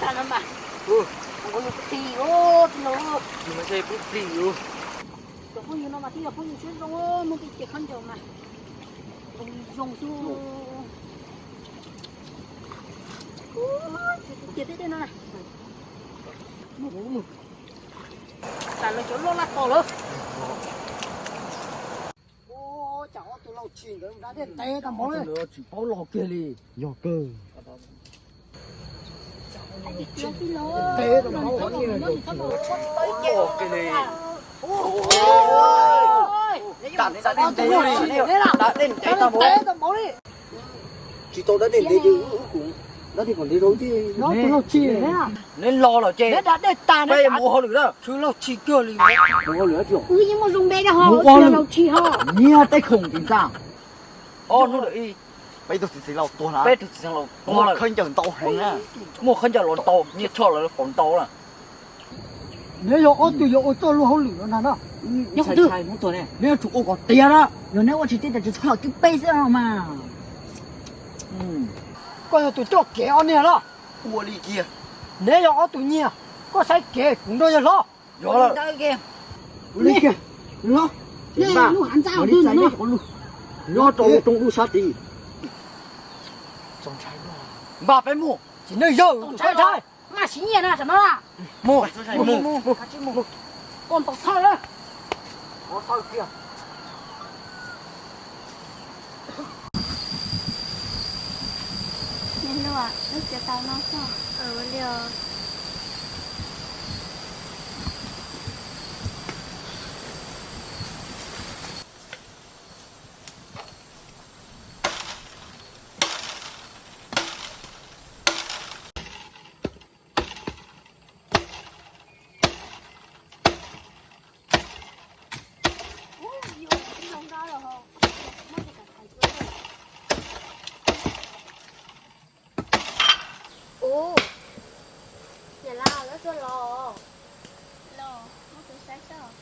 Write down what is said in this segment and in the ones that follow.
Tag no mas, ua yus plig os, tij laug. Yus mas yog pub plig yus. Cov phooj ywg no mas twb yog phooj ywg siab zoo, muaj tej ces khaub ncaws mas zoo zoo xwb. Cia tej tej no na. Tam lawv cov loj laj tos lawm. Ua cas ob tug laug tshis ntawd da dej ntev tag npaum li. Tsis paub los kiag li. Yog kawg. Ntev tag npaum li. Los kiag li. Da dej ntev li. Da dej ntev tag npaum li. Tsis tau da dej ntev li, wb kuj da dej kom ntev rau thiab. Ob tug laug tshis. Neb los lawm ces peb da dej tag neb mus ua hauj lwm na. Tsis laug tshis kiag li. Mus ua hauj lwm thiab. Wb yeej muaj zoo npe rau ho, ua laug tshis ho. Nyiag tej khoom tim ntxa. Ob hnub lawm ib, peb tug txiv xeev laus tuag na, peb tug txiv xeev laus tuag lawm, khaub ncaws ntau heev na, muaj khaub ncaws los ntau, nyiaj choj los faus ntau na. Neb yog ob tug yuav ua txoj luag hauj lwm no ntag na. Neb yuav tsum ua kom tiav na, yog neb ua tsis tiav ces tsis txhob los twb peb xwb no mas. Koj yog tus coj kev ob niag los? Ua li kiag. Neb yog ob tug nyiag, koj saib kev kuv nrog yawg hlob. Yog lawm. Ua li kiag, los. Npaj rau rooj dub sab tid. Npaj peb mus. Tsis neej yawg tus ntshai ntshai. Maj siv nyiaj na tam no. Mus, mus, mus. Koj ntaus thawj na. Ua thawj kiag. Niam hluas, wb txiav taws no xwb. Ua li os. Ub, niam laus, lawv tuaj los. Los, muab kuv saib saib.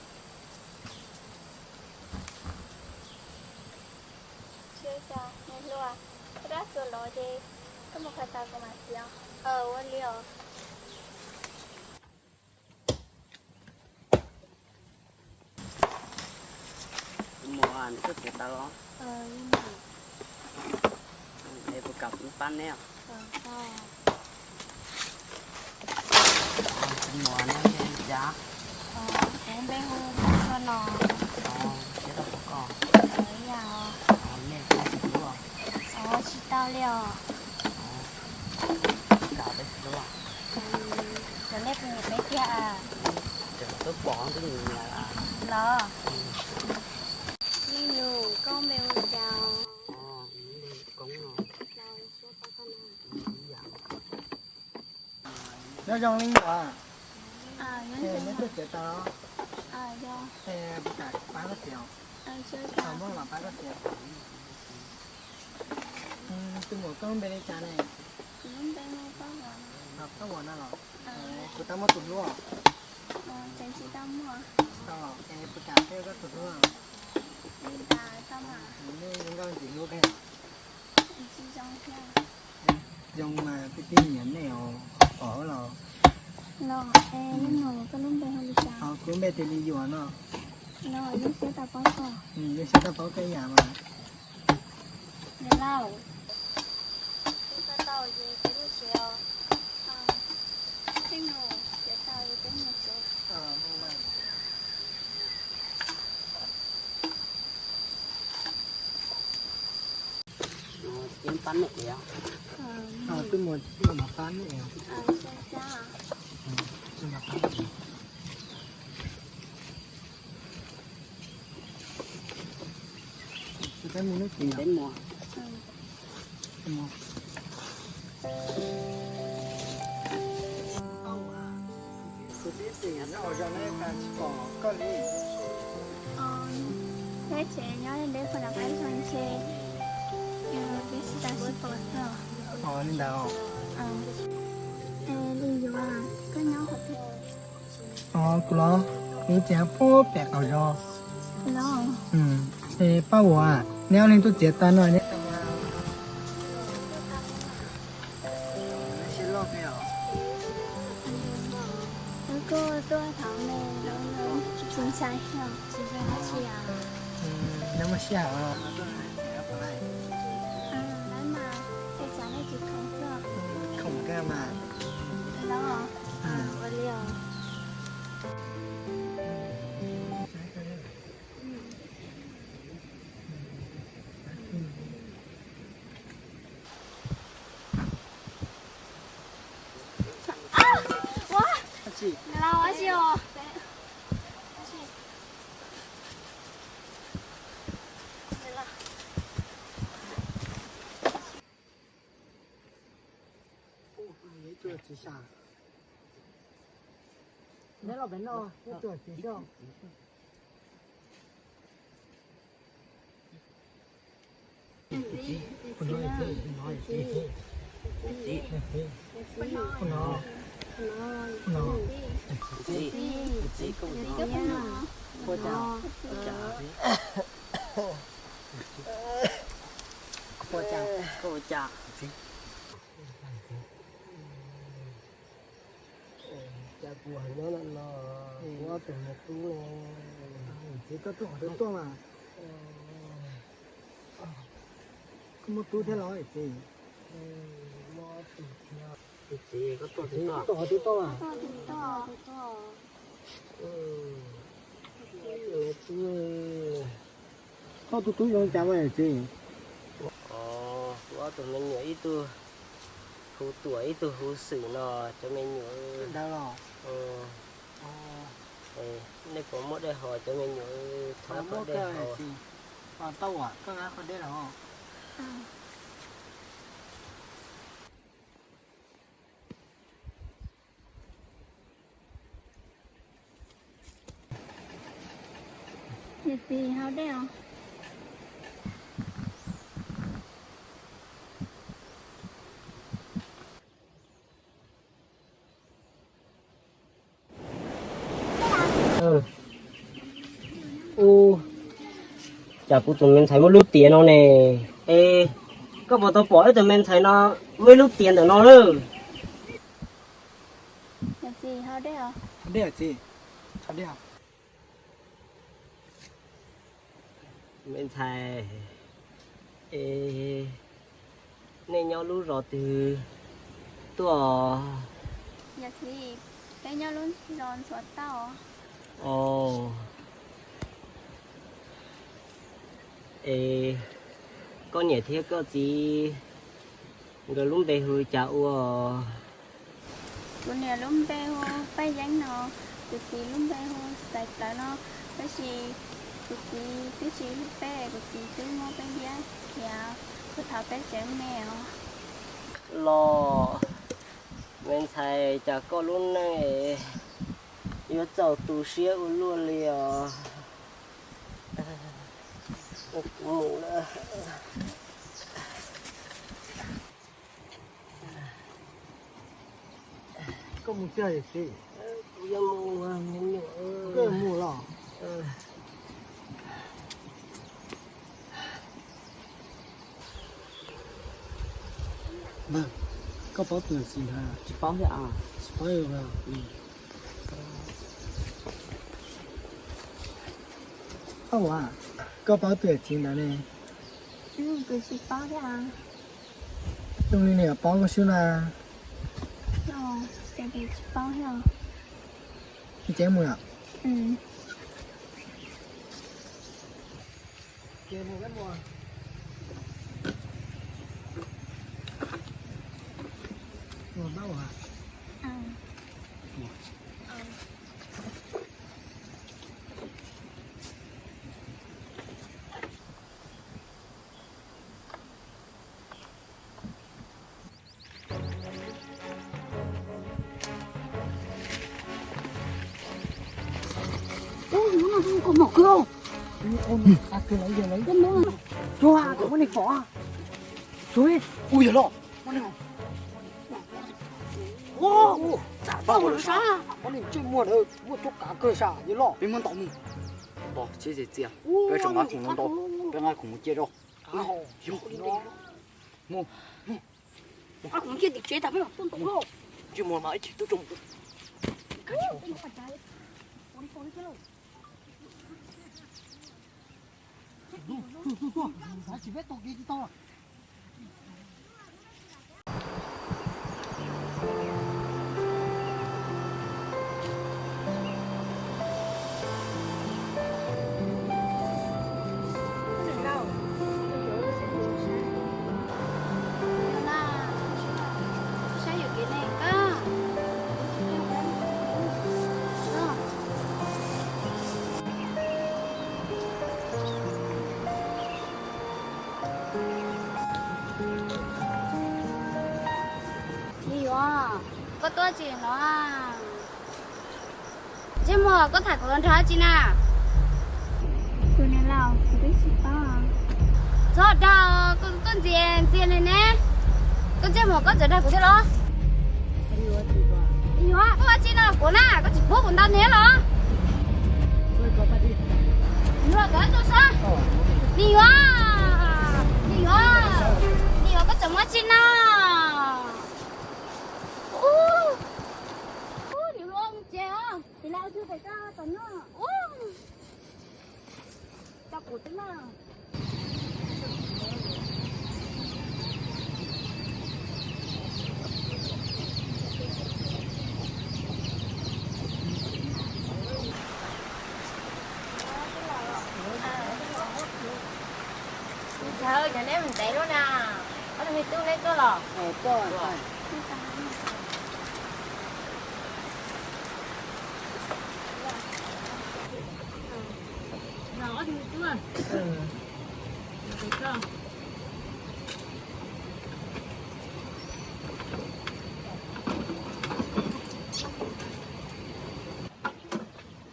Niam hluas, koj rab txuas los ces koj mus khaws taws kuv mam txiav. Ua li os. Mus, neb tuaj txiav taws los? Es puas kam pab neb? Mus, neb npe li cas? Kuv npe hu Suab Nom. Siab tau pom koj. Yam os. Nej tsis hlub? Tsis tau li os. Kam peb tsis hlub? Cov nej puas nyiam peb tiag? Tseem twb pom twb nyiam nyiam los. Leej nus, koj npe hu li cas? Koob no. Nyob zoo leej nus. Neb tuaj txiav taws los? Es puas kam pab koj txiav? Tau muab los pab koj txiav. Tus muam, koj lub npe li cas ne? Pab Vuam no los? Kuv tau muaj tus hlub. Tsis tau los, es puas kam peb ua koj tus hlub? Nej zoo nkauj ntxim hlub kawg. Zoo mas kuv twb nyiam nej os, pom los. Kuv lub npe tis Lis Yuam no. Zoo siab tau paub koj ib yam mas. Twb muaj, twb muaj pab ne. Peb mus, peb mus. Kuv tib txwm nyob hauv zos ne, tsis pom koj li. Nyob tsev, nyob deb qhov no qab zog ntshe twb tsis tau sib pom xwb. Li ntawd. Lis Yuam, koj nyob qhov twg? Kuv los, kuv tseem puag pem qaum zos. Es Paj Vuam, neb ob leeg tuaj txiav taws no ne. Siab loj kawg os. Tsis ntshai, tsis ntshai dab tsi. Neb muaj sij hawm los? Lawv mas, es cas nej tsis khoom xwb? Khoom kawg mas. Los, ua li os. Ua, dab tsi? Dab tsi os? Neb los pem no, ib tug txiv xwb. Ua cas? Cas kuv nyob no no, kuv ob tug me tub ne. Txiv, koj tuaj qhov twg tuaj mas? Koj muaj tub thiab los txiv? Txiv, koj tuaj qhov twg tuaj mas? Koj tus tub zoo cas mas txiv? Kuv ob tug me nyuam, ib tug hu Tuam, ib tug hu Xwm no, cov me nyuam. Ntawd los? Nej puas muab dej haus cov me nyuam? Thov muab dej haus. Tau, koj nqa qhov dej los. Niam txiv, haus dej os. Ub, cas kuv tus me ntxhais muaj lub tiav no ne? Es koj puas tau pom wb tus me ntxhais no muaj ib lub tiav ntawm no lawm? Niam txiv, haus dej os. Haus dej txiv, haus dej os. Me ntxhais, es nej nyob lub zos twg tuaj? Yog txiv, peb nyob lub zos Ntxhuav Tauj. Os, es koj niam thiab koj txiv nkawd lub npe hu cas ua? Kuv niam lub npe hu Paj Yeeb no, kuv txiv lub npe hu Xaiv Plawv no, tab sis kuv txiv twb tsis hlub peb, kuv txiv twb muab peb ntiab khiav puag thaum peb tseem me os. Los, me ntxhais, cas koj lub neej yuav txaus tu siab ua luaj li os. Kuv mus lawm. Koj mus twg txiv? Kuv yuav mus, me nyuam. Koj mus los? Koj paub tus txiv ntawd? Tsis paub thiab. Tsis paub. Au, koj paub tus txiv ntawd ne? Kuv tsis paub thiab. Zoo li niam paub koj xwb na. Tsis paub thiab. Ib ces mus yom. Ub, hnub no koj mom kawg. Ua, muab neeg pom. Ub, yog los. Ua, tsam pab ua sab. Muab neeg ntsej muag ntawd muaj cuab kav kawg sab, yog los. Peb muab ntaus mus. Ntaus tsis txias txias. Peb tseem nqa khoom no ntaus. Peb nqa khoom mus cia rau. Yog li ntawd. Mus. Nqa khoom cia tim tsev tas peb mam tuaj ntaus. Ntsej muag mas ib chim twb tuaj mus. Me yuav, koj tuaj tsis no? Ntsej muag, koj tham kuv los nrog dab tsi na? Tus niam laus, kuv twb tsis paub. Txhob dag, koj tuaj ntxias ntxias li ne. Koj ntsej muag koj txawm dag kuv thiab los? Yuav, koj ua tsi no kuv na, koj tsis pub kuv ntaus nws los? Nws los kov tuaj sab. Nws yuav, nws yuav, nws yuav, koj txawm muab tsi no. Ub, ub, nws luag mus tsev os. Tis laus, tsis pom koj tom no. Ub, tso kuv twb no. Ntxhais, cov neb mus ntev lub na. Ob tug me tub neb tuaj los? Ob tug me tub.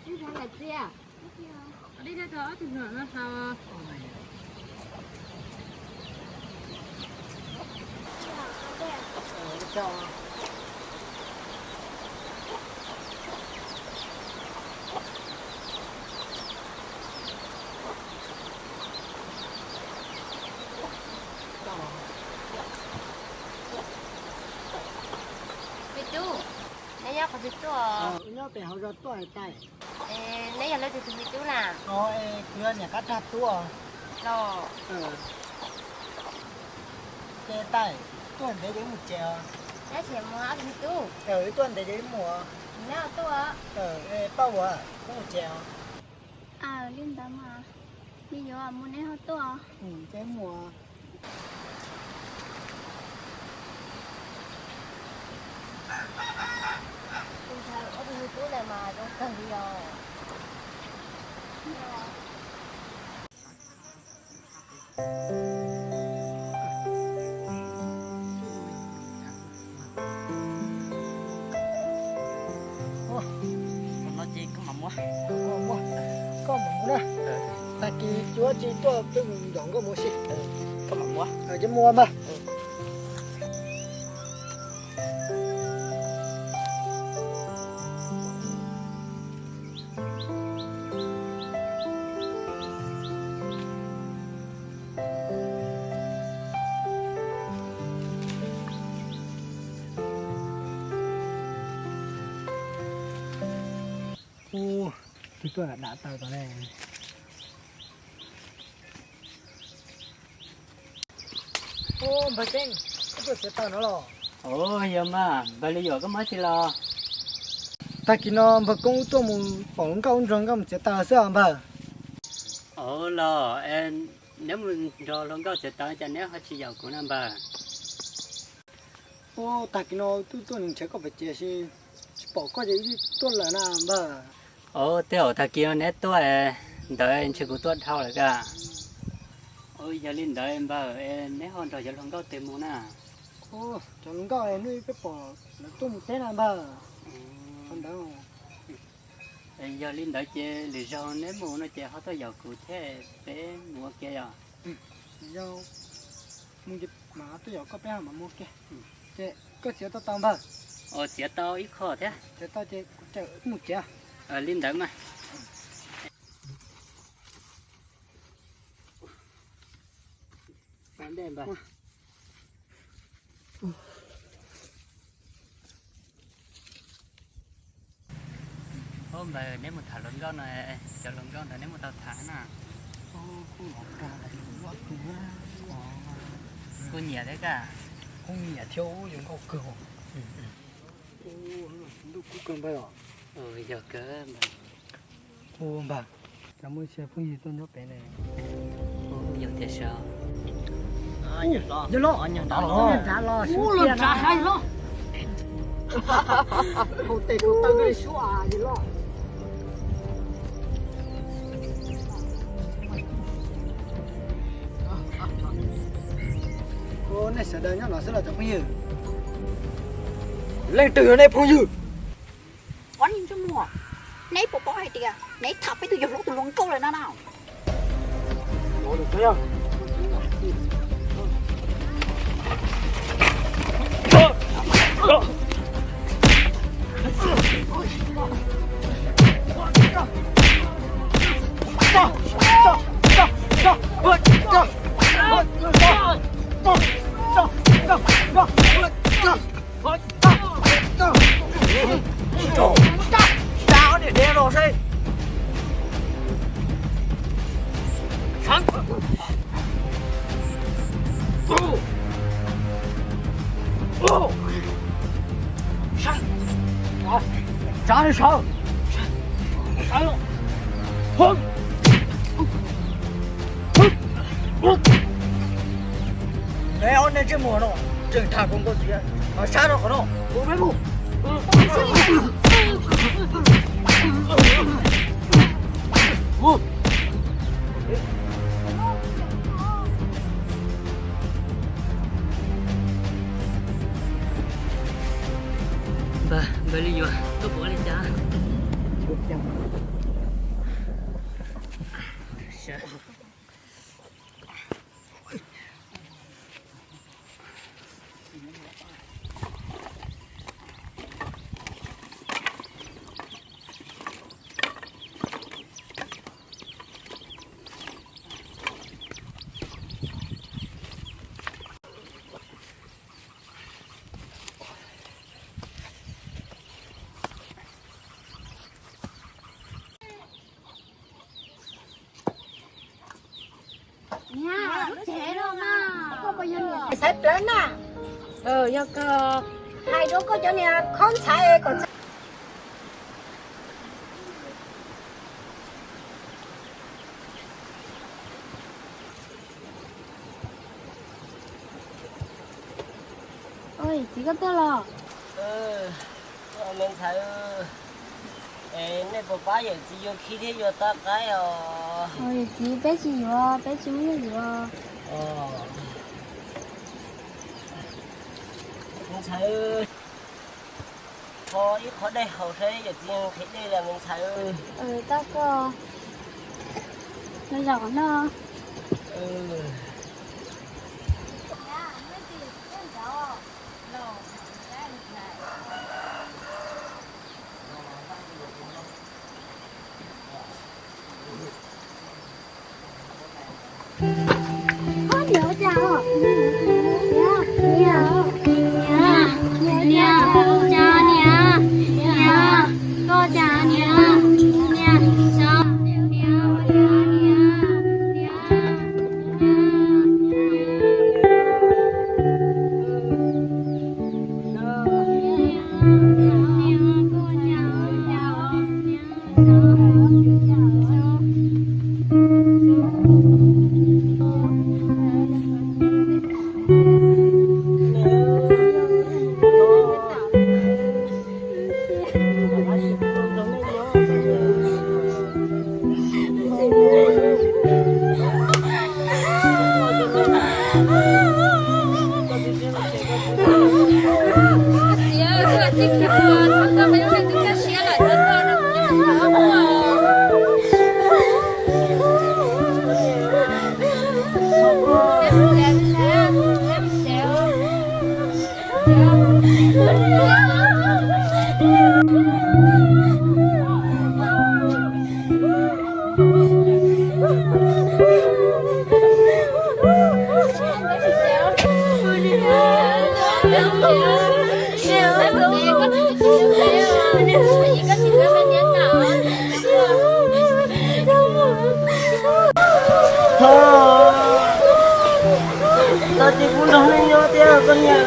Ib zaug lam txiaj. Ib zaug ob tug hluas no haus. Me tub, neb nyob qhov twg tuaj? Nyob pem hauv zos tuaj tais. Neb yog leej twg tus me tub na? Kuv yog niam qab rag tub os. Los, ces tais, tuaj ntev ces wb mus tsev os. Neb tseem mus ob tug me tub? Wb tuaj ntev ces wb mus os. Neb ho tuaj? Paj uas, wb mus tsev os. Aw, li ntawd mas, me yuav mus neb ho tuaj. Ces mus. Tus ntxhais ob tug me tub ntawd mas zoo kawg li os. Ua, no ces koj mam mus. Koj mam mus na. Tag kis tsis ua tsi tuaj peb mus nrog nkauj mus si. Koj mam mus. Ces mus mas. Ub, twb tuaj dam dam taw tom ne. Ub, npawg Keeb, koj tuaj txiav taws no los? Ub, yog mas, npawg Li Yuam koj muaj dab tsi los? Tag kis no npawg Koob wb tuaj mus pom hluas nkauj wb nrog nkauj mus txiav taws xwb os npawg. Ub los, neb mus nrog hluas nkauj txiav taws cas neb ho tsis yaum kuv na npawg? Ub, tag kis no twb tuaj nrhiav koj pem tsev es tsis pom koj ces wb tuaj lawm na npawg. Ub, tej zaum tag kis no neb tuaj ntawd ntshe kuv tuaj dhau lawm kawg. Ub, yog li ntawd npawg, neb ho nrog cov hluas nkauj twg mus na? Ub, cov hluas nkauj hnub ib peb pom lawv tuaj mus teb na npawg. Ntawd. Yog li ntawd ces lwm zaug neb mus no ces ho tuaj yaum kuv thiab peb mus ua ke yom? Yog mus ces mam tuaj yaum koj peb ho mam mus ua ke. Ces koj txiav tau tau npawg? Ua txiav tau ib qho thiab. Txiav tau ces kuv caum wb mus tsev. Li ntawd mas. Npawg, neb mus tham hluas nkauj no, cov hluas nkauj ntawd neb muaj tau tham na? Kuj nyiam thiab kaj. Kuj nyiam thiab, ub, zoo nkauj kawg. Ntuj kub kawg npawg os. Yog kawg npawg. Ub npawg, cas muaj ib txhia phooj ywg tuaj nyob pem ne? Yog tias sas. Yog los, nyob nrad los, ub, los nrad sas los. Hauv tes hauv taw koj li suab yog los. Nej sawv daws nyob no xwb los cov phooj ywg? Leej twg yog nej phooj ywg? Ob niag ntsej muag, neb puas paub hais tias neb tham peb tus yawg hlob tus hluas nkauj lawm no na? Neb ob niag ntsej muag no tseem tham kuv nkauj tsiv, sab rau qhov no. Npawg, npawg li yuav tuaj pom li cas? Xaiv plawv na. Yog kawg, hais rau koj cov niag khaub ntxhais kom Ua, yawm txiv koj tuaj los? Me ntxhais, es nej puas pab yawm txiv yuav khib thiab yuav tab qaib os? Yawm txiv peb tsis yuav, peb tsis muaj nyiaj yuav. Me ntxhais, kho ib qho dej haus saib yawm txiv nqhis dej lawm me ntxhais. Tau koj, los zaum qhov no. Koj niam ua cas os? Niam, niam, niam, niam, ua cas niam? Niam, koj ua cas niam? Niam, niam, ua cas niam? Niam, niam. Ces kuv nrog nej nyob thiab koj niam.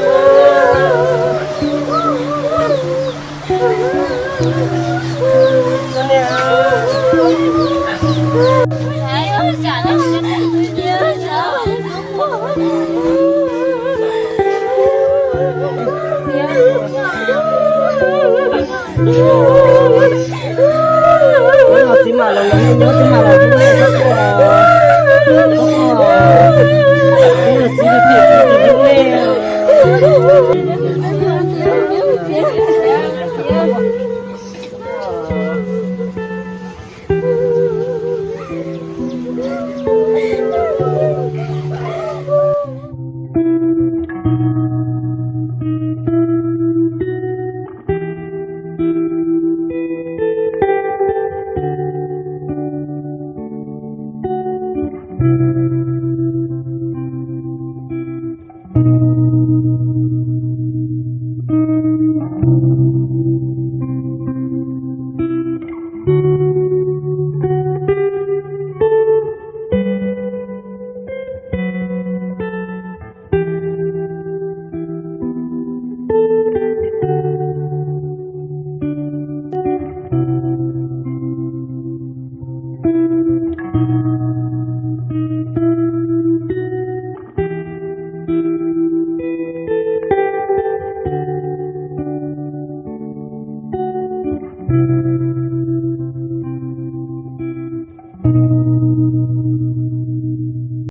Koj niam. Txiv mam los, nyob txiv mam los, txiv mam los, txiv mam los.